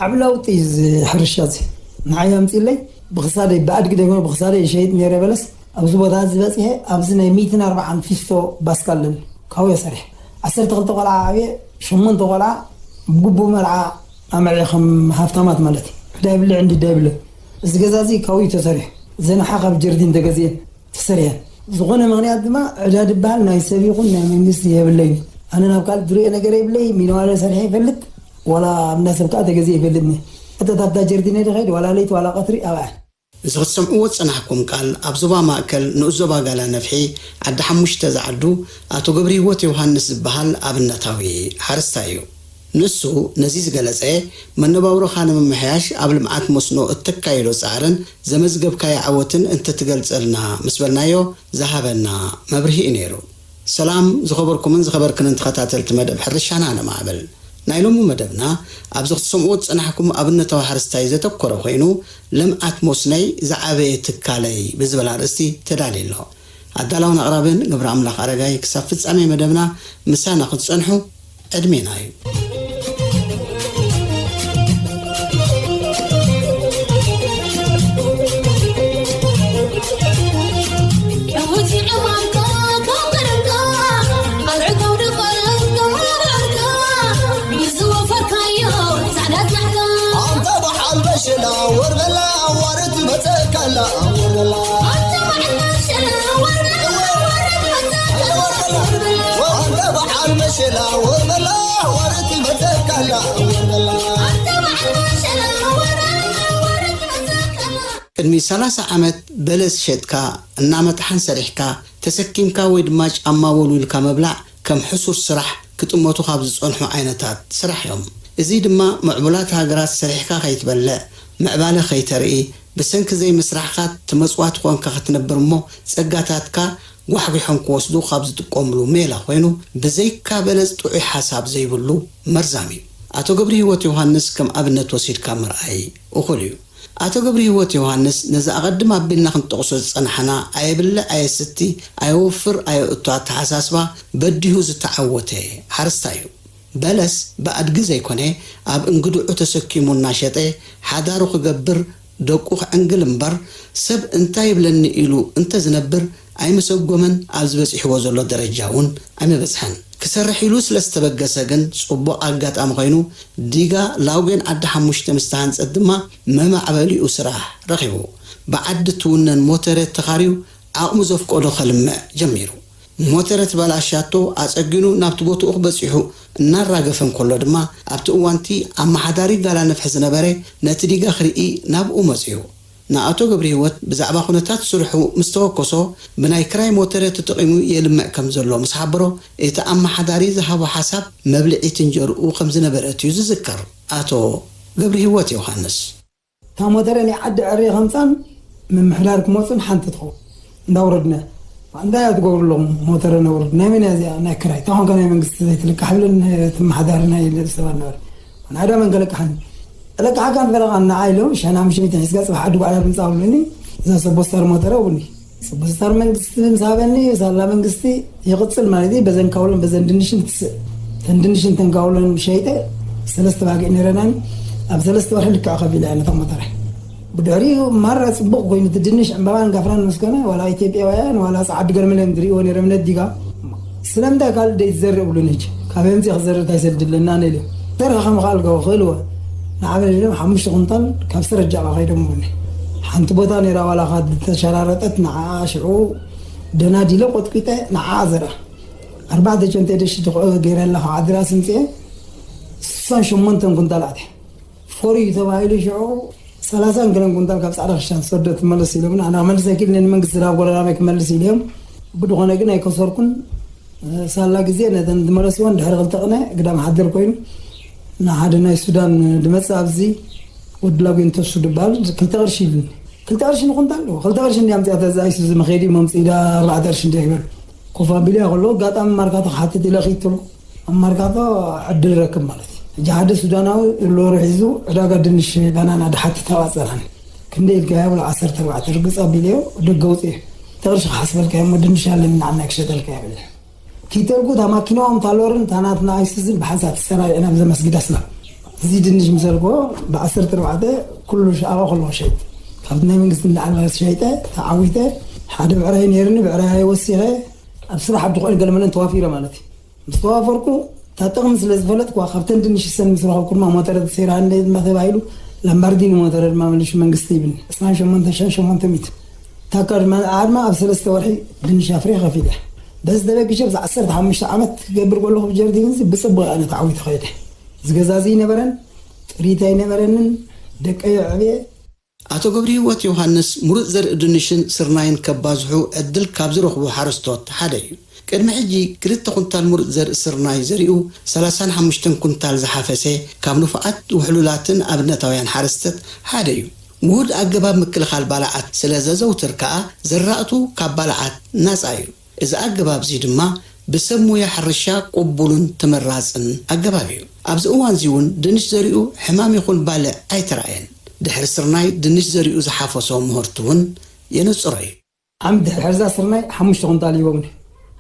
ዓብ ለውጢ እዚ ሕርሻ እዚ ንዓይ ኣምፂለይ። ብክሳደይ ብኣድጊ ደሞ ብክሳደይ ይሸይጥ ነይረ በለስ። ኣብዚ ቦታ እዚ በፂሐ ኣብዚ ናይ ሚእትን ኣርባዓን ፊስቶ ባስካ ኣለኒ። ካብኡ እየ ሰሪሐ። ዓሰርተ ክልተ ቆልዓ ዓብየ፣ ሸሞንተ ቆልዓ ብግቡእ መርዓ ኣመርዒ ከም ሃፍታማት ማለት እዩ። ዕዳ ይብልዕ እንዲ ዳ ይብለ። እዚ ገዛ እዚ ካብኡ እዩ ተሰሪሑ። ዘንሓ ካብ ጀርዲን ተገዚኤን ተሰሪሐን። ዝኾነ ምኽንያት ድማ ዕዳ ድበሃል ናይ ሰብ ይኹን ናይ መንግስቲ የብለይ። ኣነ ናብ ካልእ ዝሪኦ ነገር የብለይ። ሚነዋለ ሰሪሐ ይፈልጥ፣ ዋላ ኣብ እንዳ ሰብ ከዓ ተገዚኤ ይፈልጥኒ። እተታታ ጀርዲነ ድኸይድ ዋላ ለይቲ ዋላ ቀትሪ ኣብኣ። እዚ ክትሰምዕዎ ዝጸናሕኩም ቃል ኣብ ዞባ ማእከል ንኡስ ዞባ ጋላ ነፍሒ ዓዲ ሓሙሽተ ዝዓዱ ኣቶ ገብረ ህይወት ዮሃንስ ዝበሃል ኣብነታዊ ሓረስታይ እዩ። ንሱ ነዚ ዝገለጸ፣ መነባብሮኻ ንምምሕያሽ ኣብ ልምዓት መስኖ እተካየዶ ጻዕርን ዘመዝገብካዮ ዓወትን እንተትገልጸልና ምስ በልናዮ ዝሃበና መብርሂ እዩ ነይሩ። ሰላም ዝኸበርኩምን ዝኸበርክንን ተኸታተልቲ መደብ ሕርሻና ነማዕብል። ናይ ሎሚ መደብና ኣብዚ ክትሰምዕዎ ዝጸናሕኩም ኣብነታዊ ሓረስታይ ዘተኮረ ኮይኑ፣ ልምዓት መስኖይ ዝዓበየ ትካለይ ብዝብል ኣርእስቲ ተዳልዩ ኣሎ። ኣዳላውን ኣቕራብን ገብረ ኣምላኽ ኣረጋይ። ክሳብ ፍጻሜ መደብና ምሳና ክትጸንሑ ዕድሜና እዩ። ዕውቲ ዕማምካ ካብ ቀደምካ፣ ኣብ ዕጋው ድቐል ተመራርካ፣ ብዝወፈርካዮ ጻዕዳ ጻዕዳ። ኣንታ በዓል መሸላ ወር በላ፣ ኣዋርድ መጸካላ ወር በላ። ኣንታ በዓል መሸላ ወር በላ፣ ኣዋርድ መጸካላ ወር በላ። ኣንታ በዓል መሸላ ወር በላ፣ ኣዋርድ መጸካላ ወር በላ። ኣንታ በዓል መሸላ ወር በላ፣ ኣዋርድ መጸካላ። ቅድሚ ሰላሳ ዓመት በለስ ሸጥካ እናመጥሓን ሰሪሕካ ተሰኪምካ ወይ ድማ ጫማ ወልዊልካ ምብላዕ ከም ሕሱር ስራሕ ክጥመቱ ካብ ዝጸንሑ ዓይነታት ስራሕ እዮም። እዚ ድማ ምዕቡላት ሃገራት ሰሪሕካ ከይትበልዕ፣ ምዕባለ ከይተርኢ፣ ብሰንኪ ዘይምስራሕካ ተመጽዋቲ ኮንካ ክትነብር እሞ ጸጋታትካ ጓሕጒሖም ክወስዱ ካብ ዝጥቀምሉ ሜላ ኮይኑ፣ ብዘይካ በለጽ ጥዑይ ሓሳብ ዘይብሉ መርዛም እዩ። ኣቶ ገብረ ህይወት ዮሃንስ ከም ኣብነት ወሲድካ ምርኣይ እኹል እዩ። ኣቶ ገብረ ህይወት ዮሃንስ ነዚ ኣቐድም ኣቢልና ክንጠቕሶ ዝጸናሕና ኣየብልዕ ኣየስቲ ኣየወፍር ኣየእቱ ኣተሓሳስባ በዲሁ ዝተዓወተ ሓረስታይ እዩ። በለስ ብኣድጊ ዘይኮነ ኣብ እንግድዑ ተሰኪሙ እናሸጠ ሓዳሩ ክገብር ደቁ ክዕንግል እምበር ሰብ እንታይ ይብለኒ ኢሉ እንተዝነብር ኣይምሰጎመን፣ ኣብዚ በጺሕዎ ዘሎ ደረጃ እውን ኣይምበጽሐን። ክሰርሕ ኢሉ ስለ ዝተበገሰ ግን ጽቡቕ ኣጋጣሚ ኮይኑ ዲጋ ላውጌን ዓዲ ሓሙሽተ ምስ ተሃንጸት ድማ መማዕበሊኡ ስራሕ ረኺቡ። ብዓዲ ትውነን ሞተሬት ተኻርዩ ዓቕሙ ዘፍቀዶ ከልምዕ ጀሚሩ። ሞተሬት በላሻቶ ኣጸጊኑ ናብቲ ቦትኡ ክበጺሑ እናራገፈ እንከሎ ድማ ኣብቲ እዋንቲ ኣመሓዳሪ ጋላ ነፍሒ ዝነበረ ነቲ ዲጋ ክርኢ ናብኡ መጺኡ። ንኣቶ ገብረ ህይወት ብዛዕባ ኩነታት ስርሑ ምስ ተወከሶ፣ ብናይ ክራይ ሞተር ተጠቒሙ የልምዕ ከም ዘሎ ምስ ሓበሮ፣ እቲ ኣመሓዳሪ ዝሃቦ ሓሳብ መብልዒት እንጀርኡ ከም ዝነበረት እዩ ዝዝከር ኣቶ ገብረ ህይወት ዮሃንስ። እታ ሞተረ ናይ ዓዲ ዕሬ ከምጻን ምምሕዳር ክመጹን ሓንቲ ትኸውን እንዳውረድና፣ እንታይ እያ ትገብሩ ኣለኹም? ሞተረ ነውርድ። ናይ መን እያ እዚኣ? ናይ ክራይ። እታ ኾንካ ናይ መንግስቲ ዘይትልቃሕ ብለን ትመሓዳሪ ናይ ሰብ ኣነበረ። ንዓዳ መን ከለቅሓኒ? እለቅሓካ እንፈለኻ ንዓ ኢሎም ሸሕና ኣምሽት ሚእቲ ሒዝካ ጽባሕ ዓዲ ጓዕላ ብምጻእ ብሉኒ። እዛ ሰቦስታር ሞተረ ብሉኒ። ሰቦስታር መንግስቲ ምስ ሃበኒ፣ ሳላ መንግስቲ ይቕጽል ማለት እዩ። በዘን ካውሎን በዘን ድንሽን ትስእ። እተን ድንሽን እተን ካውሎን ሸይጠ ሰለስተ ባጊዕ ነይረናኒ። ኣብ ሰለስተ ወርሒ ልክዕ ከፊለ እያ ነታ ሞተረ። ብድሕሪኡ ማራ ጽቡቕ ኮይኑ እቲ ድንሽ ዕምባባን ጋፍራን ምስ ኮነ፣ ዋላ ኢትዮጵያውያን ዋላ ጻዓዱ ገርመልያን ዝርእይዎ ነይሮም ነዲጋ። ስለምንታይ ካልእ ደይትዘርእ ብሉኒ። ሕጂ ካበይ ኣምጺእ ክዘርእ እንታይ ሰልዲ ኣለና ነለ። ዘርእ ከም ካልእ ገው ክእልዎ። ንዓበ ኢሎም ሓሙሽተ ኩንታል ካብ ስረጃ ከይዶም ብሉኒ። ሓንቲ ቦታ ነይራ ዋላ ካብ ዝተሸራረጠት ንዓ ሽዑ ደናዲለ ቆጥቂጠ ንዓ ዘርኣ። ኣርባዕተ ጨንተ ደሽ ድኽኦ ገይረ ኣለኻ ዓድራ ስምጽኤ ስሳን ሸሞንተን ኩንታል ኣትያ። ፎሪ ተባሂሉ ሽዑ ሰላሳን ገለን ኩንታል ካብ ጻዕዳ ክሻን ሰዶ ትመለስ ኢሎም፣ ኣና ክመልስ ኣይክእልን፣ ንመንግስቲ ናብ ጎረባብቲ ክመልስ ኢሉ እዮም። ብድኾነ ግን ኣይከሰርኩን። ሳላ ግዜ ነተን ዝመለስወን ድሕሪ ክልተ ቅነ ግዳም ሓደር ኮይኑ፣ ንሓደ ናይ ሱዳን ድመጽእ ኣብዚ ወዲ ላጉን ተሱ ድበሃል ክልተ ቅርሺ ኢሉኒ። ክልተ ቅርሺ ንኹንታል ኣለዎ። ክልተ ቅርሺ እንዲያ ኣምጺኣ ተዛይሱ ዝመኸዲ መምጽኢ ዳ ኣርባዕተ ቅርሺ እንዲያ ይበል። ኮፍ ኣቢለ ከሎ ኣጋጣሚ ማርካቶ ክሓትት ኢለ ክይትሉ ኣብ ማርካቶ ዕድል ረክብ ማለት እዩ። ሕጂ ሓደ ሱዳናዊ ሎሪ ሒዙ ዕዳጋ ድንሽ ባናና ድሓትት ተባጸራኒ። ክንደይ ኢልካ ይብሎ ዓሰርተ ኣርባዕተ ርግጽ ኣቢለዮ ደገ ውጽእ። ተቕርሺ ክሓስበልካ እሞ ድንሽ ኣለኒ ንዓና ክሸጠልካ ይብል። ኪተልኩ እታ ማኪናኦም ታሎርን ታናትና ኣይሱዝን ብሓንሳብ ተሰራሪዕና ብዘ መስጊድ ኣስላም። እዚ ድንሽ ምሰልኮ ብዓሰርተ ኣርባዕተ ኩሉ ሻዕባ ከሎ ሸይጥ። ካብቲ ናይ መንግስቲ ንላዕሊ ሸይጠ ተዓዊተ። ሓደ ብዕራይ ነይርኒ ብዕራይ ወሲኸ ኣብ ስራሕ ኣብቲ ኮይኑ ገለ መለን ተዋፊረ ማለት እዩ። ምስ ተዋፈርኩ እታ ጥቕሚ ስለ ዝፈለጥኩዋ ካብተን ድንሽ ሰን ምስ ረኸብኩ ድማ ሞተረ ተሰይራ እንደ ድማ ተባሂሉ ላምባርዲኒ ሞተረ ድማ መሊሹ መንግስቲ ይብኒ ዕስራን ሸሞንተ ሸን ሸሞንተ ሚእቲ። ታካ ድማ ኣድማ ኣብ ሰለስተ ወርሒ ድንሽ ኣፍርየ ከፊለ። በዚ ተበጊሸ ብዛ ዓሰርተ ሓሙሽተ ዓመት ክገብር ከለኹ ብጀርዲን እዚ ብጽቡቕ ኣነ ተዓዊቱ ከይደ። ዝገዛዚ ይነበረን ጥሪት ኣይነበረንን። ደቀዮ ዕብየ። ኣቶ ገብረህይወት ዮሃንስ ምሩፅ ዘርኢ ድንሽን ስርናይን ከባዝሑ ዕድል ካብ ዝረኽቡ ሓረስቶት ሓደ እዩ። ቅድሚ ሕጂ ክልተ ኩንታል ምሩፅ ዘርኢ ስርናይ ዘሪኡ ሰላሳን ሓሙሽተን ኩንታል ዝሓፈሰ ካብ ንፉዓት ውሕሉላትን ኣብነታውያን ሓረስተት ሓደ እዩ። ውሁድ ኣገባብ ምክልኻል ባልዓት ስለ ዘዘውትር ከኣ ዘራእቱ ካብ ባልዓት ናጻ እዩ። እዚ ኣገባብ እዚ ድማ ብሰብ ሞያ ሕርሻ ቅቡልን ተመራጽን ኣገባብ እዩ። ኣብዚ እዋን እዚ እውን ድንሽ ዘሪኡ ሕማም ይኹን ባልዕ ኣይተራእየን። ድሕሪ ስርናይ ድንሽ ዘሪኡ ዝሓፈሶ ምህርቲ እውን የነጽሮ እዩ። ዓም ድሕሪ ሕርዛ ስርናይ ሓሙሽተ ኩንታል ሂቦምኒ።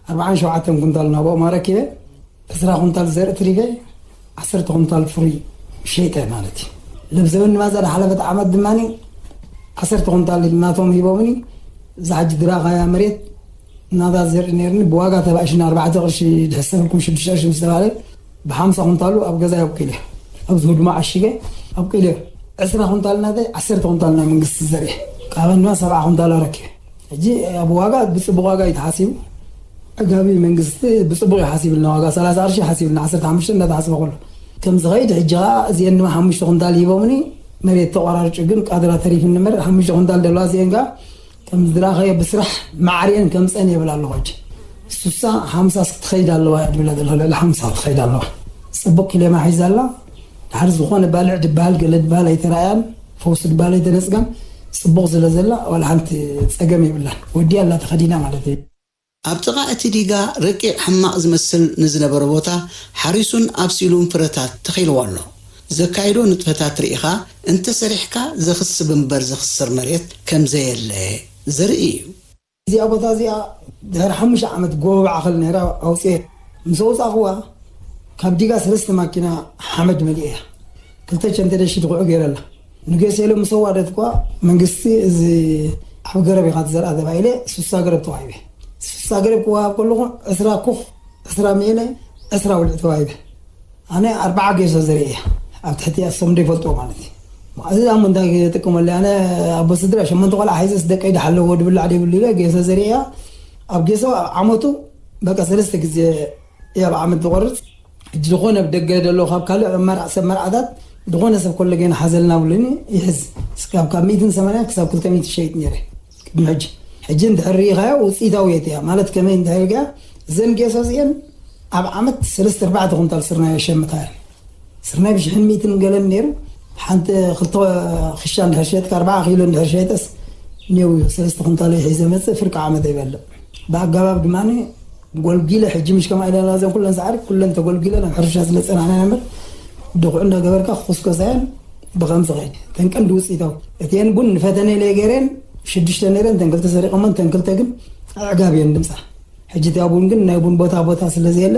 ኣርባዓን ሸውዓተን ኩንታል ናብኦም ኣረኪበ። ዕስራ ኩንታል ዘርኢ ትሪፈ ዓሰርተ ኩንታል ፍሩይ ሸይጠ ማለት እዩ። ለብዘበን ንማዛ ዝሓለፈት ዓመት ድማ ዓሰርተ ኩንታል ናቶም ሂቦምኒ። እዛ ሕጂ ድራኻያ መሬት ናታ ዘርኢ ነይርኒ ብዋጋ ተባእሽና ኣርባዕተ ቅርሺ ድሕሰበልኩም ሽዱሽተ ቅርሺ ምስ ተባለ ብሓምሳ ኩንታሉ ኣብ ገዛ ኣብቂለ ኣብዚ ህድማ ዓሽገ ኣብቂለ ዕስራ ኩንታል ናተይ ዓሰርተ ኩንታል ናይ መንግስቲ ዘርኢ ካብን ድማ ሰብዓ ኩንታል ኣረኪበ። ሕጂ ኣብ ዋጋ ብፅቡቕ ዋጋ እዩ ተሓሲቡ። ዕጋቢ መንግስቲ ብፅቡቕ እዩ ሓሲብልና ዋጋ ሰላሳ ቅርሺ ሓሲብልና ዓሰርተ ሓሙሽተ እንዳተሓስበ ከሎ ከምዚ ኸይድ ሕጂ ኸዓ እዚአን ድማ ሓሙሽተ ኩንታል ሂቦምኒ። መሬት ተቆራርጩ ግን ቃድራ ተሪፍኒ እምበር ሓሙሽተ ኩንታል ደለዋ እዚአን ከዓ ከም ዝራኸየ ብስራሕ ማዕርየን ከምፀን የብል ኣለኹ። ሕጂ ሱሳ ሓምሳ ትኸይድ ኣለዋ እያ ድብላ ዘለኹ ልዕሊ ሓምሳ ትኸይድ ኣለዋ። ፅቡቅ ኪሌማ ሒዛ ኣላ። ድሓር ዝኾነ ባልዕ ድበሃል ገለ ድበሃል ኣይተረኣያን። ፈውሲ ድበሃል ኣይተነፅጋን። ፅቡቅ ስለ ዘላ ዋላ ሓንቲ ፀገም የብላን። ወዲያ ኣላ ተኸዲና ማለት እዩ። ኣብ ጥቓ እቲ ዲጋ ረቂቕ ሕማቕ ዝመስል ንዝነበረ ቦታ ሓሪሱን ኣብሲሉን ፍረታት ተኺልዎ ኣሎ። ዘካይዶ ንጥፈታት ርኢኻ እንተሰሪሕካ ዘኽስብ እምበር ዘኽስር መሬት ከምዘየለ ዘርኢ እዩ። እዚኣ ቦታ እዚኣ ድሕሪ ሓሙሽተ ዓመት ጎቦ ማእኸል ነይራ ኣውፅኤ ምስ ኣውፃእኽዋ ካብ ዲጋ ሰለስተ ማኪና ሓመድ መሊአ እያ። ክልተ ቸንተደሺ ድኩዑ ገይረ ኣላ። ንገሴሎ ምስ ኣዋደት እኳ መንግስቲ እዚ ዓብ ገረብ ኢኻ ትዘርኣ ተባሂለ ስሳ ገረብ ተዋሂበ። ስሳ ገረብ ክወሃብ ከለኹ ዕስራ ኩኽ ዕስራ ሚእነ ዕስራ ውልዒ ተዋሂበ። ኣነ ኣርባዓ ጌሶ ዘርኢ እያ ኣብ ትሕቲ እያ እሶም ዘይፈልጥዎ ማለት እዩ። እዚ ኣሞ እንታይ ክጥቀመሉ ኣነ ኣቦ ስድራ ሸሞንተ ቆልዓ ሒዘስ ደቀይ ድሓለዎ ድብላዕ ደይብሉ ኢለ ጌሶ ዘርኢ እያ። ኣብ ጌሶ ኣብ ዓመቱ በቃ ሰለስተ ግዜ እያ ኣብ ዓመት ዝቆርፅ። ሕጂ ዝኾነ ኣብ ደገ ደሎ ካብ ካልእ መርዓ ሰብ መርዓታት ዝኾነ ሰብ ኮለጌን ሓዘልና ብሉኒ ይሕዝ ስካብ ካብ ሚእትን ሰማንያን ክሳብ ክልተ ሚእቲ ሸይጥ ነይረ። ቅድሚ ሕጂ ሕጂ እንድሕር ርኢኻዮ ውፅኢታውየት እያ ማለት ከመይ እንድሕር ኢልካ ዘን ጌሶ እዚአን ኣብ ዓመት ሰለስተ ኣርባዕተ ኩንታል ስርናይ የሸምታ እየን። ስርናይ ብሽሕን ሚእትን ገለን ነይሩ። ሓንቲ ክልተ ክሻ እንድሕር ሸጥካ ኣርባዓ ኪሎ እንድሕር ሸይጠስ ኔው እዩ ሰለስተ ኩንታል እዩ ሒዘ መፅእ ፍርቂ ዓመት ይበልዕ። ብኣገባብ ድማ ጎልጊለ ሕጂ ምሽ ከማ ኢለና ዘን ኩለን ሳዕሪ ኩለን ተጎልጊለ ናብ ሕርሻ ስለ ፀናሕና ኢና እምበር ድኩዕ እንዳገበርካ ክኹስኮሳየን ብኸምዚ ኸይድ ተን ቀንዲ ውፅኢታዊ እቲአን ቡን ንፈተነ ኢለ ገይረን ሽዱሽተ ነይረን ተን ክልተ ሰሪቆመን ተን ክልተ ግን ኣዕጋብ እየን ድምፃ። ሕጂ እቲ ኣቡን ግን ናይ ቡን ቦታ ቦታ ስለ ዘየለ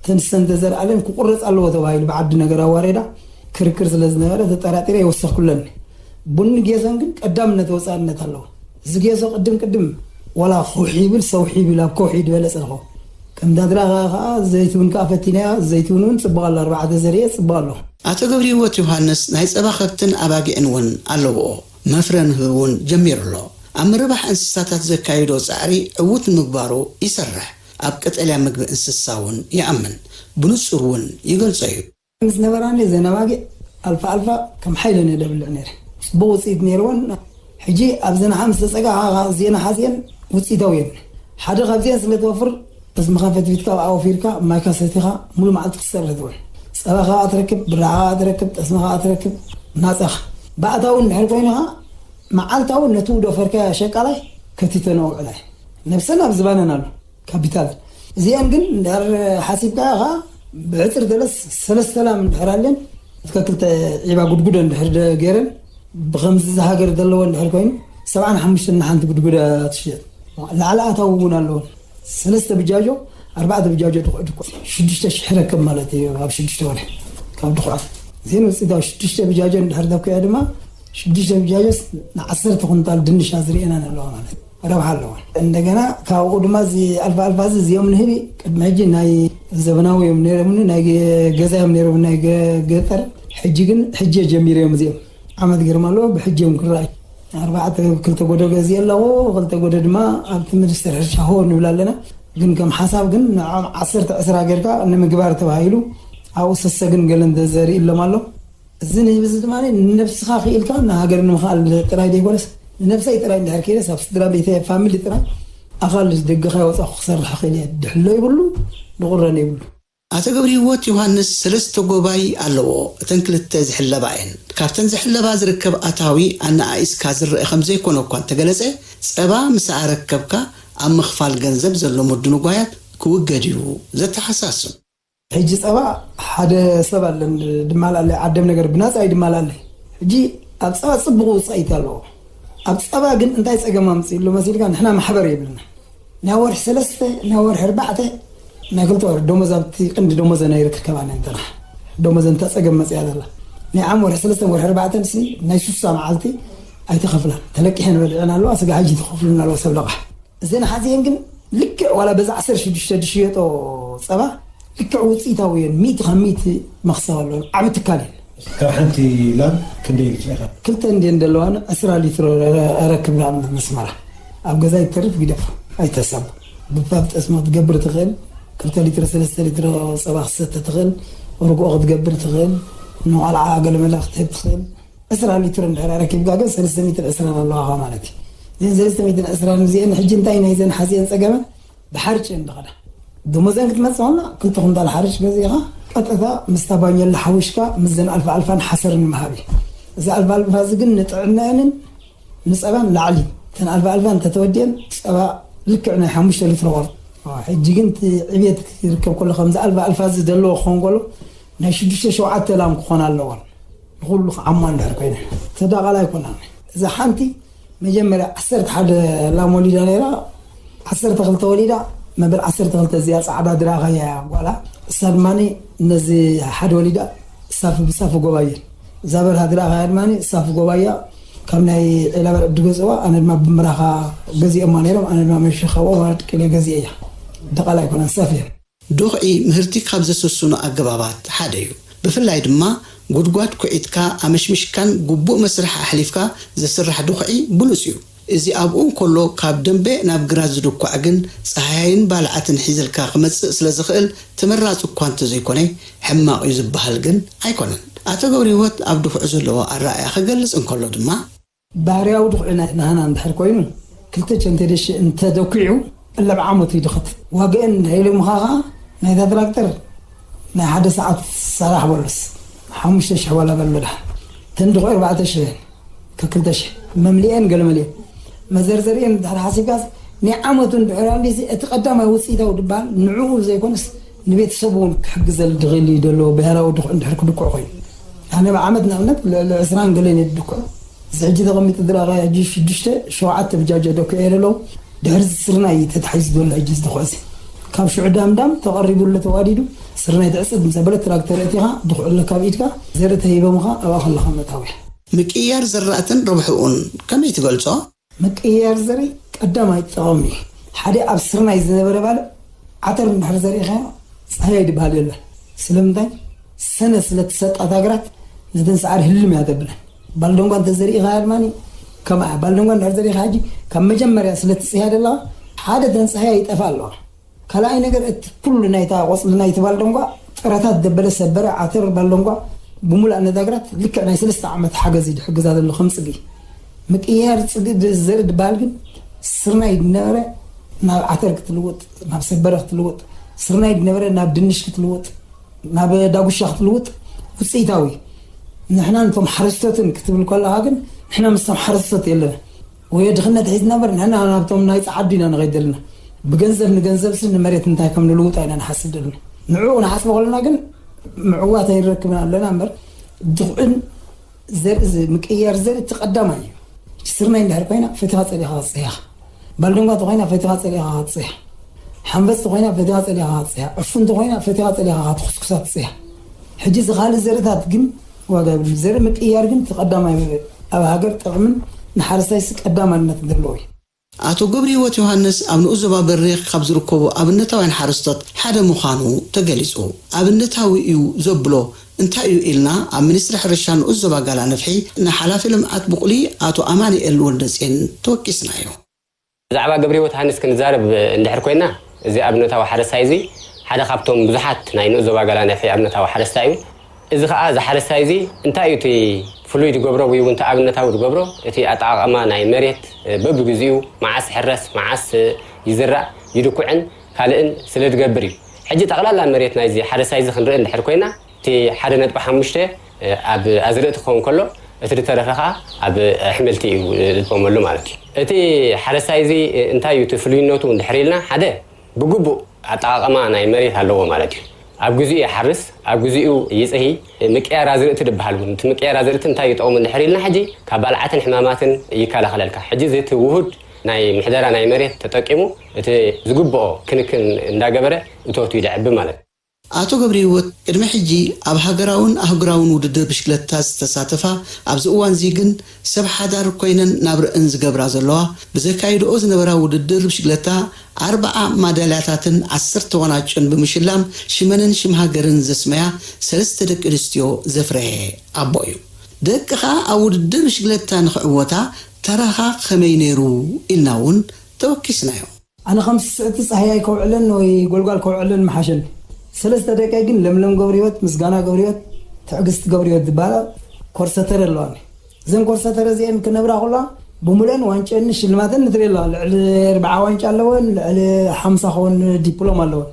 ተንሰን ተዘርኣለን ክቁረፅ ኣለዎ ተባሂሉ ብዓዲ ነገር ኣዋሬዳ ክርክር ስለ ዝነበረ ተጠራጢረ ይወሰኽኩለኒ። ቡኒ ጌሶን ግን ቀዳምነት ወፃእነት ኣለዎ። እዚ ጌሶ ቅድም ቅድም ዋላ ኩሕ ይብል ሰውሒ ይብል ኣብ ከውሒ ድበለ ፀንሖ። ከም ዳድራ ከዓ ዘይትውን ከዓ ፈቲናያ ዘይትውን እውን ፅቡቅ ኣሎ ኣርባዕተ ዘርየ ፅቡቅ ኣሎ። ኣቶ ገብረህይወት ዮሃንስ ናይ ጸባ ከብትን ኣባጊዕን እውን ኣለውኦ። መፍረ ንህቢ እውን ጀሚሩ ኣሎ። ኣብ ምርባሕ እንስሳታት ዘካይዶ ጻዕሪ ዕዉት ንምግባሩ ይሰርሕ። ኣብ ቀጠልያ ምግቢ እንስሳ እውን ይኣምን። ብንጹር እውን ይገልጾ እዩ። ምስ ነበራኒ ዘን ኣባጊዕ ኣልፋ ኣልፋ ከም ሓይለን እየ ደብልዕ ነይረ። ጽቡቕ ውፅኢት ነይርዎን። ሕጂ ኣብዘን ሓምስተ ፀጋ እዚአን ሓዚአን ውፅኢታዊ እየን። ሓደ ካብዚአን ስለ ትወፍር፣ እዚ መኸፈት ፊትካ ኣብኣ ወፊርካ ማይካ ሰቲኻ ሙሉ መዓልቲ ክትሰርሕ ትውዕል። ፀባ ከዓ ትረክብ፣ ብራዕ ከዓ ትረክብ፣ ጠስሚ ከዓ ትረክብ፣ ናፃኻ። ባእታዊ እንድሕር ኮይንኻ መዓልታዊ ነቲ ውዶ ፈርካያ ሸቃላይ ከቲተ ነውዕላይ። ነብሰን ኣብ ዝባነን ኣሎ ካፒታል። እዚአን ግን እንድሕር ሓሲብካ ኢኻ ብዕፅር ደለስ ሰለስተ ላም እንድሕር ኣለን፣ እስከ ክልተ ዒባ ጉድጉደ እንድሕር ደ-፣ ገይረን ብኸምዚ ዝሃገር ዘለዎ እንድሕር ኮይኑ ሰብዓን ሓሙሽተን ንሓንቲ ጉድጉደ ትሽየጥ። ላዕሊ ኣታዊ እውን ኣለዎ። ሰለስተ ብጃጆ ኣርባዕተ ብጃጆ ድኩዕ ድኩዕ ሽዱሽተ ሽሕ ረክብ ማለት እዩ። ኣብ ሽዱሽተ ወርሒ ካብ ድኩዓት ዜን ውፅኢታዊ ሽዱሽተ ብጃጆ እንድሕር ደኩዐ ድማ ሽዱሽተ ብጃጆስ ንዓሰርተ ኩንታል ድንሽ ኣዝርእና ኣለዋ ማለት እዩ። ረብሓ ኣለዋ። እንደገና ካብኡ ድማ እዚ ኣልፋ ኣልፋ እዚ እዚኦም ንህቢ ቅድሚ ሕጂ ናይ ዘበናዊ እዮም ነይሮምኒ፣ ናይ ገ-፣ ገዛ እዮም ነይሮም ናይ ገ-፣ ገጠር። ሕጂ ግን ሕጂ ጀሚሮም እዚኦም ዓመት ገርማ ኣለዎ ብሕጂ እዮም ክረኣዩ። ኣርባዕተ ክልተ ጎዶ ገዚ ኣለዎ፣ ክልተ ጎዶ ድማ ኣብቲ ሚኒስትር ሕርሻ ሆ ንብል ኣለና። ግን ከም ሓሳብ ግን ንዖም ዓሰርተ ዕስራ ጌርካ ንምግባር ተባሂሉ ኣብኡ ሰሰግን ገለን ተዘሪእሎም ኣሎ። እዚ ንህቢ እዚ ድማ ንነብስኻ ክኢልካ ንሃገር ንምኽኣል ጥራይ ዘይኮነስ ንነብሰይ ጥራይ እንድሕር ከይደስ ኣብ ስድራ ቤተይ ፋሚሊ ጥራይ ኣኻል ደገ ከይወፃኹ ክሰርሕ ክእል እየ። ድሕሎ ይብሉ፣ ድቑረን ይብሉ። ኣቶ ገብረ ህይወት ዮሃንስ ሰለስተ ጎባይ ኣለዎ። እተን ክልተ ዝሕለባ እየን። ካብተን ዝሕለባ ዝርከብ ኣታዊ ኣነኣኢስካ ዝረአ ከም ዘይኮነ እኳ እንተገለጸ፣ ጸባ ምስ ኣረከብካ ኣብ ምኽፋል ገንዘብ ዘሎ ምድንጓያት ክውገድ እዩ ዘተሓሳስብ። ሕጂ ጸባ ሓደ ሰብ ኣለን ድማልኣለይ ዓደም ነገር ብናጻ እዩ ድማልኣለይ። ሕጂ ኣብ ጸባ ጽቡቕ ውጻኢት ኣለዎ። ኣብ ጸባ ግን እንታይ ጸገም ኣምጽእ ኣሎ መሲልካ ንሕና ማሕበር የብልና። ናይ ወርሒ ሰለስተ ናይ ወርሒ ኣርባዕተ ናይ ክልተ ወርሒ ደሞዝ ኣብቲ ቅንዲ ደሞዘ ናይ ርክከባ ነንተና ደሞዘ እንታ ጸገም መጽያ ዘላ ናይ ዓም ወርሒ ሰለስተ ወርሒ ኣርባዕተ ንሲ ናይ ሱሳ መዓልቲ ኣይተኸፍላን። ተለቂሐን በሊዐን ኣለዋ። ስጋ ሕጂ ተኸፍሉና ኣለዎ ሰብ ለቓሕ። እዘን ሓዚአን ግን ልክዕ ዋላ በዛ ዓሰርተ ሽዱሽተ ዝሽየጦ ጸባ ልክዕ ውፅኢታዊ እየን። ሚእቲ ካብ ሚእቲ መኽሰብ ኣለወን። ዓቢ ትካል እየን። ካብ ሓንቲ ላም ክንደይ ሊትሮ ኢኻ? ክልተ እንድየን ዘለዋን ዕስራ ሊትሮ ረክብ ላም መስመራ ኣብ ገዛ ይተርፍ ግደፍ ኣይተሰብ ብባብ ጠስማ ክትገብር ትኽእል። ክልተ ሊትሮ ሰለስተ ሊትሮ ጸባ ክትሰተ ትኽእል። ርግኦ ክትገብር ትኽእል። ንቆልዓ ገለመለ ክትህብ ትኽእል። ዕስራ ሊትሮ እንድሕር ኣረኪብካ ግን ሰለስተ ሚእትን ዕስራን ኣለዋኻ ማለት እዩ። እዘን ሰለስተ ሚእትን ዕስራን እዚአን ሕጂ እንታይ ናይ ዘን ሓዚአን ጸገመን ብሓርጭ እየን ዝኸዳ። ደሞዘን ክትመጽእ ከላ ክልተ ኩንታል ሓርጭ ገዚእኻ ቀጥታ ምስታ ባኘላ ሓዊሽካ ምስዘን ኣልፋ ኣልፋን ሓሰርን ምሃብ እዩ። እዚ ኣልፋ ኣልፋ እዚ ግን ንጥዕናአንን ንጸባን ላዕሊ እተን ኣልፋ ኣልፋ እንተተወዲአን ጸባ ልክዕ ናይ ሓሙሽተ ሊትሮ ቆርጥ። ሕጂ ግን እቲ ዕብየት ይርከብ ከሎ ከምዚ ኣልፋ ኣልፋ እዚ ዘለዎ ክኸውን ከሎ ናይ ሽዱሽተ ሸውዓተ ላም ክኾን ኣለዎን። ንኹሉ ክዓማ እንድሕር ኮይነ ተዳቐላ ኣይኮናን። እዛ ሓንቲ መጀመርያ ዓሰርተ ሓደ ላም ወሊዳ ነይራ። ዓሰርተ ክልተ ወሊዳ መበል ዓሰርተ ክልተ እዚኣ ጻዕዳ ድራኸያ ጓላ እሳ ድማ ነዚ ሓደ ወሊዳ ሳፊ ብሳፊ ጎባየ እዛ በርሃ ድራኸያ ድማ ሳፊ ጎባያ ካብ ናይ ዒላበር ዕዲ ገዝእዋ ኣነ ድማ ብምራኻ ገዚኦማ ነይሮም ኣነ ድማ መሸ ካብኦ ዋድቅል ገዚአ እያ። ደቓላ ኣይኮነን ሳፊ እያ። ዶኽዒ ምህርቲ ካብ ዘሰስኑ ኣገባባት ሓደ እዩ። ብፍላይ ድማ ጉድጓድ ኩዒትካ ኣመሽሚሽካን ግቡእ መስርሕ ኣሕሊፍካ ዝስራሕ ዶኽዒ ብሉጽ እዩ። እዚ ኣብኡ እንከሎ ካብ ደንበ ናብ ግራት ዝድኳዕ ግን ጸሃያይን ባልዓትን ሒዝልካ ክመጽእ ስለ ዝኽእል ተመራጺ እኳ እንተዘይኮነ ሕማቕ እዩ ዝበሃል ግን ኣይኮነን። ኣቶ ገብረህይወት ኣብ ድኹዒ ዘለዎ ኣረኣእያ ክገልጽ እንከሎ ድማ፣ ባህርያዊ ድኹዒ ናይ ናህና እንድሕር ኮይኑ ክልተ ቸንቴ ደሽ እንተደኲዑ እለብ ዓመቱ ይድኸት። ዋግአን እንድሕር ኢሎምኻ ኸዓ ናይታ ትራክተር ናይ ሓደ ሰዓት ሰራሕ በሉስ ሓሙሽተ ሽሕ ዋላ በሎ ድሓን ተን ድኹዒ ኣርባዕተ ሽሕ እየን። ከክልተ ሽሕ መምሊኤን ገለመሊኤን መዘርዘሪኤን እንድሕር ሓሲብካስ ናይ ዓመቱ እንድሕር ኣልዲሲ እቲ ቀዳማይ ውፅኢታዊ ድበሃል ንዕኡ ዘይኮነስ ንቤተሰቡ እውን ክሕግዘሉ ድኽእል እዩ ደሎ ብሄራዊ ድኩዕ እንድሕር ክድኩዕ ኮይኑ ኣነ ብዓመት ንኣብነት ልዕሊ ዕስራን ገለን እየ ድኩዕ እዚ ሕጂ ተቐሚጡ ድረኻ ሕጂ ሽዱሽተ ሸውዓተ ብጃጀ ደኩዕ እየ ደሎ ድሕር ስርናይ እዩ ተታሒዙ ዘሎ ሕጂ ዝድኩዕ እዚ ካብ ሽዑ ዳምዳም ተቐሪቡሉ ተዋዲዱ ስርናይ ትዕፅድ ምስ ኣበለ ትራክተር እቲኻ ድኩዕ ኣለካ ኣብ ኢድካ ዘርኢ ተሂቦምኻ ኣብኣ ከለኻ መታወያ ምቅያር ዘራእትን ረብሕኡን ከመይ ትገልጾ? ምቅያር ዘርኢ ቀዳማይ ጠቐሚ ሓደ ኣብ ስርናይ ዝነበረ ባልዕ ዓተር እንድሕር ዘሪእኻዮ ፃህያይ ድበሃል የለን። ስለምንታይ? ሰነ ስለ ትሰጣ እታ ግራት ነተን ሰዓሪ ህልም እያ ተብለን። ባልደንጓ እንተዘሪእኻያ ድማ ከምኣ እያ። ባልደንጓ እንድሕር ዘሪእኻ ሕጂ ካብ መጀመርያ ስለ ትፅህያ ደለኻ ሓደ ተን ፃህያይ ይጠፍእ ኣለዋ። ካልኣይ ነገር እቲ ኩሉ ናይታ ቆፅሊ ናይቲ ባልደንጓ ጥረታት ደበለ ሰበረ ዓተር ባልደንጓ ብሙሉእ ነታ ግራት ልክዕ ናይ ሰለስተ ዓመት ሓገዝ እዩ ዝሕግዛ ዘሎ ከም ጽግዒ። ምቅያር ጽግዒ ድ-፣ ዘርኢ ድበሃል ግን ስርናይ ዝነበረ ናብ ዓተር ክትልውጥ፣ ናብ ሰበረ ክትልውጥ፣ ስርናይ ዝነበረ ናብ ድንሽ ክትልውጥ፣ ናብ ዳጉሻ ክትልውጥ ውጽኢታዊ። ንሕና ነቶም ሓረስቶትን ክትብል ከለኻ ግን ንሕና ምስቶም ሓረስቶት የለና። ወይ ድኽነት ሒዝና እምበር ንሕና ናብቶም ናይ ጸዓዱ ኢና ንኸይድ ዘለና። ብገንዘብ ንገንዘብሲ ንመሬት እንታይ ከም ንልውጦ ኢና ንሓስብ ዘለና። ንዕኡ ንሓስቦ ከለና ግን ምዕዋት ኣይንረክብን ኣለና እምበር ድኹዕን ዘርኢ ዝ-፣ ምቅያር ዘርኢ እቲ ቀዳማይ እዩ። ስርናይ እንድሕር ኮይና ፈቲኻ ጸሊኻ ክትጽህያ። ባልደንጓ ተኾይና ፈቲኻ ጸሊኻ ክትጽህያ። ሓንበስ ተኾይና ፈቲኻ ጸሊኻ ክትጽህያ። ዕፉን ተኾይና ፈቲኻ ጸሊኻ ክትኩስኩሳ ትጽህያ። ሕጂ እዚ ካልእ ዘርእታት ግን ዋጋ የብሉን። ዘርኢ ምቅያር ግን እቲ ቀዳማይ ኣብ ሃገር ጥቕምን ንሓረስታይሲ ቀዳማይነት ዘለዎ እዩ። ኣቶ ገብረህይወት ዮሃንስ ኣብ ንኡስ ዞባ በሪኽ ካብ ዝርከቡ ኣብነታውያን ሓረስቶት ሓደ ምዃኑ ተገሊጹ። ኣብነታዊ እዩ ዘብሎ እንታይ እዩ ኢልና ኣብ ሚኒስትሪ ሕርሻ ንኡስ ዞባ ጋላ ነፍሒ ንሓላፊ ልምዓት ብቑሊ ኣቶ ኣማኑኤል ወልደጼን ተወኪስናዮ። ብዛዕባ ገብረህይወት ሃንስ ክንዛረብ እንድሕር ኮይና፣ እዚ ኣብነታዊ ሓረስታይ እዚ ሓደ ካብቶም ብዙሓት ናይ ንኡስ ዞባ ጋላ ነፍሒ ኣብነታዊ ሓረስታይ እዩ። እዚ ኸኣ፣ እዚ ሓረስታይ እዚ እንታይ እዩ እቲ ፍሉይ ዝገብሮ ወይ እውን እቲ ኣብነታዊ ዝገብሮ? እቲ ኣጠቓቕማ ናይ መሬት፣ እ፣ በብግዜኡ መዓስ ይሕረስ፣ መዓስ፣ እ፣ ይዝራእ፣ ይድኩዕን ካልእን ስለ ዝገብር እዩ። ሕጂ ጠቕላላ መሬት ናይዚ ሓረስታይ እዚ ክንርኢ እንድሕር ኮይና፣ እቲ ሓደ ነጥቢ ሓሙሽተ፣ እ፣ ኣብ ኣዝርእቲ ክኸውን ከሎ፣ እቲ ዝተረፈ ኸኣ ኣብ ኣሕምልቲ እዩ፣ እ፣ ዝጥቀመሉ ማለት እዩ። እቲ ሓረስታይ እዚ፣ እ፣ እንታይ እዩ እቲ ፍሉይነቱ እንድሕር ኢልና፣ ሓደ ብግቡእ ኣጠቓቕማ ናይ መሬት ኣለዎ ማለት እዩ። ኣብ ግዜኡ ይሓርስ፣ ኣብ ግዜኡ ይጽሂ። ምቅያር ኣዝርእቲ ዝበሃል እውን፣ እቲ ምቅያር ኣዝርእቲ እንታይ ይጠቕሙ እንድሕር ኢልና፣ ሕጂ ካብ ባልዓትን ሕማማትን ይከላኸለልካ። ሕጂ እዚ እቲ ውሁድ ናይ ምሕደራ ናይ መሬት ተጠቂሙ፣ እቲ ዝግብኦ ክንክን እንዳገበረ እቶቱ ይድዕቢ ማለት እዩ። ኣቶ ገብረህይወት ቅድሚ ሕጂ ኣብ ሃገራውን ኣህጉራውን ውድድር ብሽክለታ ዝተሳተፋ፣ ኣብዚ እዋንዚ ግን ሰብ ሓዳር ኮይነን ናብረአን ዝገብራ ዘለዋ፣ ብዘካይድኦ ዝነበራ ውድድር ብሽክለታ ኣርብዓ ማዳልያታትን ዓሰርተ ዋንጫን ብምሽላም ሽመንን ሽም ሃገርን ዘስመያ ሰለስተ ደቂ ኣንስትዮ ዘፍረየ ኣቦ እዩ። ደቅኻ ኣብ ውድድር ብሽክለታ ንኽዕወታ ተራኻ ከመይ ነይሩ? ኢልና እውን ተወኪስናዮ። ኣነ ከም ስስዕቲ ጻህያይ ከውዕለን ወይ ጎልጓል ከውዕለን ምሓሸኒ። ሰለስተ ደቀይ ግን ለምለም ገብረህይወት፣ ምስጋና ገብረህይወት፣ ትዕግስቲ ገብረህይወት ዝበሃላ ኮርሰተር ኣለዋኒ። እዘን ኮርሰተር እዚአን ክነብራ ከለዋ ብምሉአን ዋንጫን ሽልማትን ንትርኢ ኣለዋ። ልዕሊ ኣርብዓ ዋንጫ ኣለወን፣ ልዕሊ ሓምሳ ክኾን ዲፕሎም ኣለወን።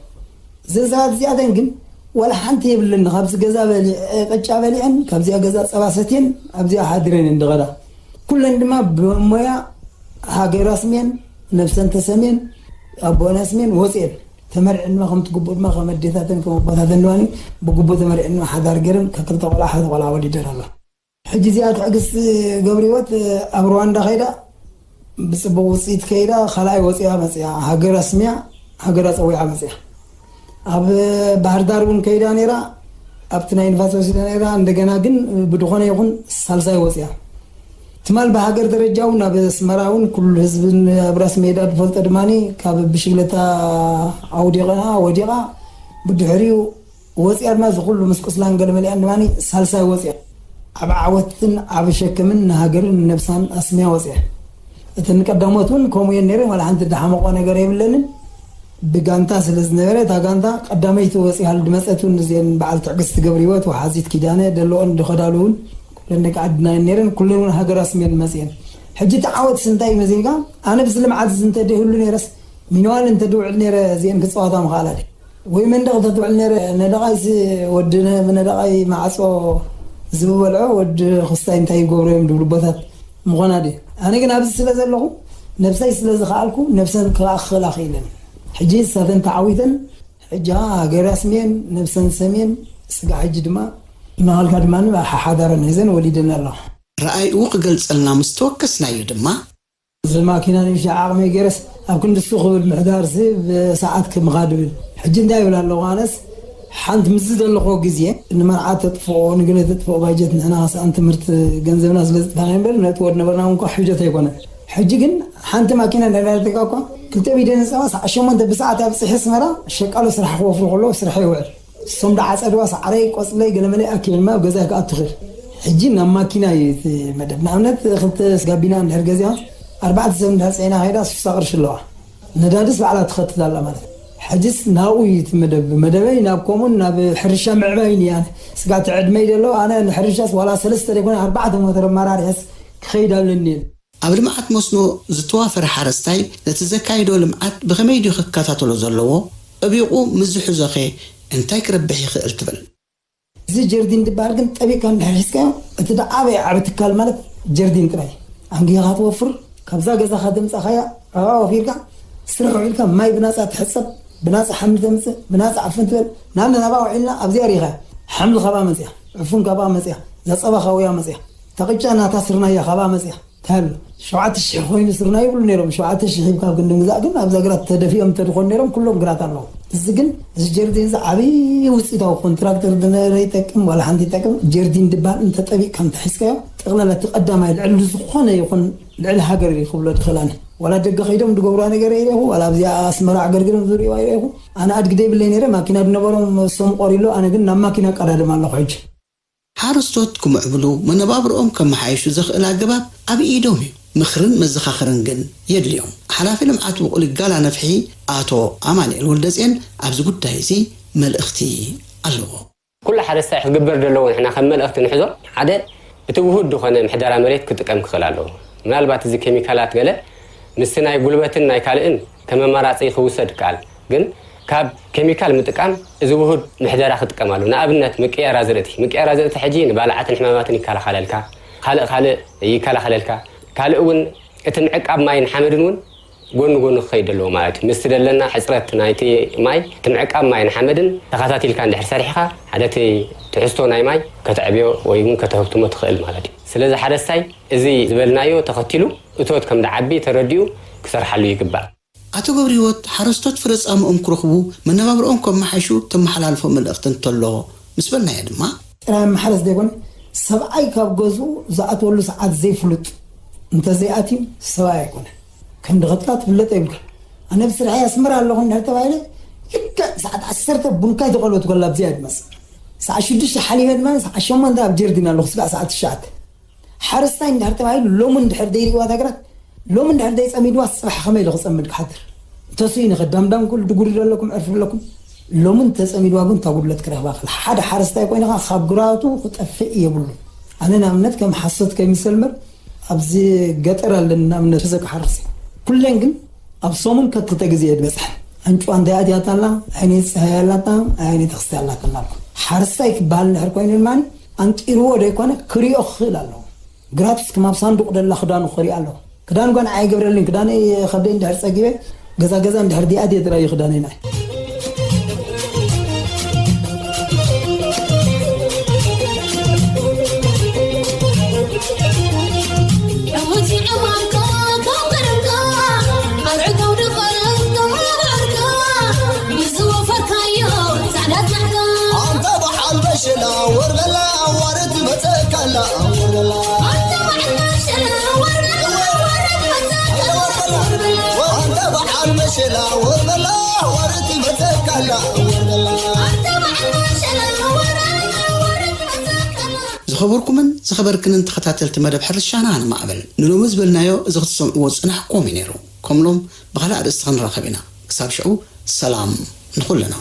እዘን ሰባት እዚኣተን ግን ዋላ ሓንቲ የብለኒ። ካብዚ ገዛ በሊ-፣ ቅጫ በሊዐን፣ ካብዚኣ ገዛ ጸባ ሰትየን፣ ኣብዚኣ ሓዲረን እየን ዝኸዳ። ኩለን ድማ ብሞያ ሃገር ኣስምየን፣ ነብሰን ተሰምየን፣ ኣቦን ኣስምየን ወፅየን። ተመርዐን ድማ ከምቲ ግቡእ ድማ ከም ኣዴታተን ከም ኣቦታተን ድማ ብግቡእ ተመርዐን ድማ ሓዳር ገይረን ክልተ ቆልዓ ሓደ ቆልዓ ወሊደን ኣለዋ። ሕጂ እዚኣ ትዕግስቲ ገብረህይወት ኣብ ሩዋንዳ ከይዳ ብፅቡቅ ውፅኢት ከይዳ ካልኣይ ወፅያ መፅያ፣ ሃገር ኣስምያ፣ ሃገር ኣፀዊዓ መፅያ። ኣብ ባህር ዳር እውን ከይዳ ነይራ፣ ኣብቲ ናይ ንፋስ ወሲዳ ነይራ። እንደገና ግን ብድኾነ ይኹን ሳልሳይ ወፅያ። ትማል ብሃገር ደረጃ እውን ኣብ ኣስመራ እውን ኩሉ ህዝብን ኣብ ራስ ሜዳ ዝፈልጦ ድማ ካብ ብሽግለታ ኣውዲቐና ወዲቓ ብድሕሪኡ ወፂኣ ድማ እዚ ኩሉ ምስ ቁስላን ገለመሊኣን ድማ ሳልሳይ ወፂኣ። ዓብ ዓወትን ዓብ ሸክምን ንሃገርን ንነብሳን ኣስምያ ወፂኣ። እተን ቀዳሞት እውን ከምኡ እየን ነይረን፣ ዋላ ሓንቲ ዝሓመቆ ነገር የብለንን። ብጋንታ ስለ ዝነበረ እታ ጋንታ ቀዳመይቲ ወፂኣ ዝመፀት እውን እዚአን በዓል ትዕግስቲ ገብረህይወት፣ ወሓዚት ኪዳነ፣ ደለኦን ዝኸዳሉ እውን ኩለን ደቂ ዓድና እየን ነይረን። ኩለን እውን ሃገር ኣስምየን መፅየን። ሕጂ እቲ ዓወትስ እንታይ እዩ መዚንካ? ኣነ ብዚ ልምዓት እዚ እንተደይህሉ ነይረስ ሚንዋል እንተድውዕል ነይረ እዚአን ክፃወታ ምኽኣላ ድየ? ወይ መንደቕ ተትውዕል ነይረ፣ ነደቓይሲ ወዲ ነ-፣ ነደቓይ ማዕጾ ዝበልዖ ወዲ ክስታይ እንታይ ይገብሩ እዮም ዝብሉ ቦታት ምኾና ድየ? ኣነ ግን ኣብዚ ስለ ዘለኹ፣ ነብሰይ ስለ ዝኸኣልኩ፣ ነብሰን ክኣኽላ ክኢለን። ሕጂ ንሳተን ተዓዊተን፣ ሕጂ ሃገር ኣስምየን፣ ነብሰን ሰምየን፣ ስጋ ሕጂ ድማ፣ እናሃልካ ድማ ሓዳረን ሒዘን ወሊደን ኣለዋ። ረኣይኡ ክገልጸልና ምስ ተወከስናዮ ድማ፣ እዚ ማኪና ንእሽቶ ዓቕመይ ገይረስ ኣብ ክንዲ እሱ ክብል ምሕዳርሲ ብሰዓት ክምኻ ድብል። ሕጂ እንታይ ይብል ኣለኹ ኣነስ፣ ሓንቲ ምስዚ ዘለኹ ግዜ ንመርዓ ተጥፍኦ፣ ንግለ ተጥፍኦ ባጀት ንሕና ከስኣን ትምህርቲ ገንዘብና ስለ ዝጥፋና እምበር ነቲ ወድ ነበርና እውን እኳ ሕውጀት ኣይኮነን። ሕጂ ግን ሓንቲ ማኪና እንዳዳለተካ እኳ ክልተ ሚድዮን ዝፀባ ሰዓት ሸሞንተ ብሰዓት ኣብፅሒ ኣስመራ ሸቃሎ ስራሕ ክወፍሩ ከለዉ ስራሕ ይውዕል። እሶም ደዓጸድዋ ሳዕረይ፣ ቆጽለይ፣ ገለመለይ ኣኪበን ኣብ ገዛይ ክኣቱ ክእል። ሕጂ ናብ ማኪና እዩ እቲ መደብ። ንኣብነት ክልተ ጋቢና እንድሕር ገዚኣ ኣርባዕተ ሰብ እንድሕር ጸዒና ከይዳ ስሳ ቅርሺ ኣለዋ። ነዳድስ ባዕላ ትኸትት ኣላ ማለት እዩ። ሕጅስ ናብኡ እዩ እቲ መደብ። መደበይ ናብ ኮሙን፣ ናብ ሕርሻ ምዕባይ እዩ። ኣነ ስጋዕ እቲ ዕድመይ ዘሎ፣ ኣነ ንሕርሻስ ዋላ ሰለስተ ዘይኮነ ኣርባዕተ ሞተር ኣመራርሐስ ክኸይድ ኣለኒ። ኣብ ልምዓት መስኖ ዝተዋፈረ ሓረስታይ ነቲ ዘካይዶ ልምዓት ብኸመይ ድዩ ክከታተሎ ዘለዎ? ጠቢቑ ምስ ዝሕዞኸ እንታይ ክረብሕ ይኽእል ትብል? እዚ ጀርዲን ዝበሃል ግን ጠቢቕካ እንድሕር ሒዝካዮ፣ እቲ ደዓበየ ዓቢ ትካል ማለት ጀርዲን ጥራይ። ኣንጊኻ ትወፍር፣ ካብዛ ገዛኻ ዘምጻኻያ ኣብኣ ወፊርካ፣ ስራሕ ውዒልካ፣ ማይ ብናጻ ትሕጸብ፣ ብናጻ ሓምሊ ተምጽእ፣ ብናጻ ዕፉን ትበል። ንኣብነት ኣብኣ ውዒልና ኣብዚኣ ሪኢኻያ። ሓምሊ ካብኣ መጽያ፣ ዕፉን ካብኣ መጽያ፣ እዛ ጸባ ካብያ መጽያ፣ እታ ቅጫ ናታ ስርናያ ካብኣ መጽያ። ተሃሉ ሸውዓተ ሽሕ ኮይኑ ስርናይ ይብሉ ነይሮም። ሸውዓተ ሽሕ ሂብካ ኣብ ክንዲ ምግዛእ ግን ኣብዛ ግራት ተደፊኦም እንተድኾኑ ነይሮም ኩሎም ግራት ኣለዉ። እዚ ግን እዚ ጀርዲን እዚ ዓብዪ ውፅኢታዊ ኮንትራክተር ዝነበረ ይጠቅም ዋላ ሓንቲ ይጠቅም ጀርዲን ድበሃል እንተጠቢቕካ እንተሒዝካዮ ጠቕላላ እቲ ቀዳማይ ልዕሊ ዝኾነ ይኹን ልዕሊ ሃገር እዩ ክብሎ ድኽእል ኣነ። ዋላ ደገ ከይዶም ዝገብሩዋ ነገር ይረኹ ዋላ ኣብዚኣ ኣስመራ ኣገልግሎም ዝሪእዋ ይረኹ። ኣነ ኣድጊ ደይብለይ ነይረ ማኪና ዝነበሮም እሶም ቆሪሎ ኣነ ግን ናብ ማኪና ቀዳድም ኣለኹ ሕጂ። ሓረስቶት ክምዕብሉ መነባብርኦም ከመሓይሹ ዘኽእል ኣገባብ ኣብ ኢዶም እዩ። ምኽርን መዘኻኽርን ግን የድልዮም። ሓላፊ ልምዓት ብቑል ጋላ ነፍሒ ኣቶ ኣማንኤል ወልደጼን ኣብዚ ጉዳይ እዚ መልእኽቲ ኣለዎ። ኩሉ ሓረስታይ ክግበር ዘለዎ ንሕና ከም መልእኽቲ ንሕዞ ሓደ እቲ ውሁድ ዝኾነ ምሕደራ መሬት ክጥቀም ክኽእል ኣለዎ። ምናልባት እዚ ኬሚካላት ገለ ምስቲ ናይ ጉልበትን ናይ ካልእን ከም ኣማራጺ ክውሰድ ይከኣል። ግን ካብ ኬሚካል ምጥቃም እዚ ውሁድ ምሕደራ ክጥቀም ኣለዎ። ንኣብነት ምቅያር ኣዝርእቲ፣ ምቅያር ኣዝርእቲ ሕጂ ንባልዓትን ሕማማትን ይከላኸለልካ፣ ካልእ ካልእ ይከላኸለልካ። ካልእ እውን እቲ ምዕቃብ ማይን ሓመድን እውን ጎኒ ጎኒ ክኸይድ ኣለዎ ማለት እዩ። ምስቲ ዘለና ሕፅረት ናይቲ ማይ እቲ ምዕቃብ ማይን ሓመድን ተኸታቲልካ እንድሕር ሰሪሕኻ ሓደ እቲ ትሕዝቶ ናይ ማይ ከተዕብዮ ወይ እውን ከተህብትሞ ትኽእል ማለት እዩ። ስለዚ ሓረስታይ እዚ ዝበልናዮ ተኸቲሉ እቶት ከም ዝዓቢ ተረዲኡ ክሰርሓሉ ይግባእ። ኣቶ ገብረህይወት ሓረስቶት ፍረ ጻምኦም ክረኽቡ መነባብርኦም ከመሓይሹ ተመሓላልፎ መልእኽቲ እንተሎ ምስ በልናዮ ድማ ጥራይ ማሕረስ ዘይኮነ ሰብኣይ ካብ ገዝኡ ዝኣትወሉ ሰዓት ዘይፍሉጥ እንተዘይኣትዩ ሰብኣይ ኣይኮነ። ከም ድኸትካ ትፍለጥ የብልካ። ኣነ ብስርሐይ ኣስመራ ኣለኹ እንድሕር ተባሂለ ልክዕ ሰዓት ዓሰርተ ቡንካይ ተቆልበት ከላ ኣብዚኣ ትመጽእ። ሰዓት ሽዱሽተ ሓሊበ ድማ ሰዓት ሸሞንተ ኣብ ጀርዲን ኣለኹ ስጋዕ ሰዓት ትሽዓተ። ሓረስታይ እንድሕር ተባሂሉ ሎሚ እንድሕር ዘይሪእዋ እታ ግራት ሎሚ እንድሕር ዘይጸሚድዋ ጽባሕ ከመይ ኢሉ ክጸምድ ክሓድር? እንተስኢኑ ከዳምዳም ኩሉ ድጉድድ ኣለኩም ዕርፊ ኣለኩም። ሎሚ እንተጸሚድዋ ግን እታ ጉድለት ክረኽባ ክእል። ሓደ ሓረስታይ ኮይንኻ ካብ ግራቱ ክጠፍእ የብሉ። ኣነ ንኣብነት ከም ሓሶት ከይምሰል እምበር ኣብዚ ገጠር ኣለኒ ንኣብነት ተዘካ ሓረስታይ ኩለን ግን ኣብ ሰሙን ከክልተ ግዜ እየ ዝበጽሐን። ኣንጭዋ እንታይ ኣትያታ ኣላ፣ ኣይነይ ጸሃይ ኣላታ፣ ኣይነይ ተኽስታይ ኣላታ እናልኩ። ሓረስታይ ክበሃል እንድሕር ኮይኑ ድማ ኣንቂርዎ ዘይኮነ ክሪኦ ክኽእል ኣለዎ። ግራትስ ከም ኣብ ሳንዱቕ ደላ ክዳኑ ክሪኣ ኣለዎ። ክዳን ጓን ኣይገብረልን፣ ክዳነይ ከብደይ እንድሕር ጸጊበ፣ ገዛ ገዛ እንድሕር ዲኣት እየ ጥራይ እዩ ክዳነይ ናይ። ኣንተ በዓል በሽላ ወር በላ ዋርት መጸካላ ወር በላ። ኣንተ በዓል በሽላ ወር በላ ዋርት መጸካላ ወር በላ። ዝኸበርኩምን ዝኸበርክንን ተኸታተልቲ መደብ ሕርሻና ንማዕበል ንሎሚ ዝበልናዮ እዚ ክትሰምዕዎ ዝጸናሕኩም እዩ ነይሩ። ከም ሎም ብኻልእ ኣርእስቲ ክንራኸብ ኢና። ክሳብ ሽዑ ሰላም ንኹልና።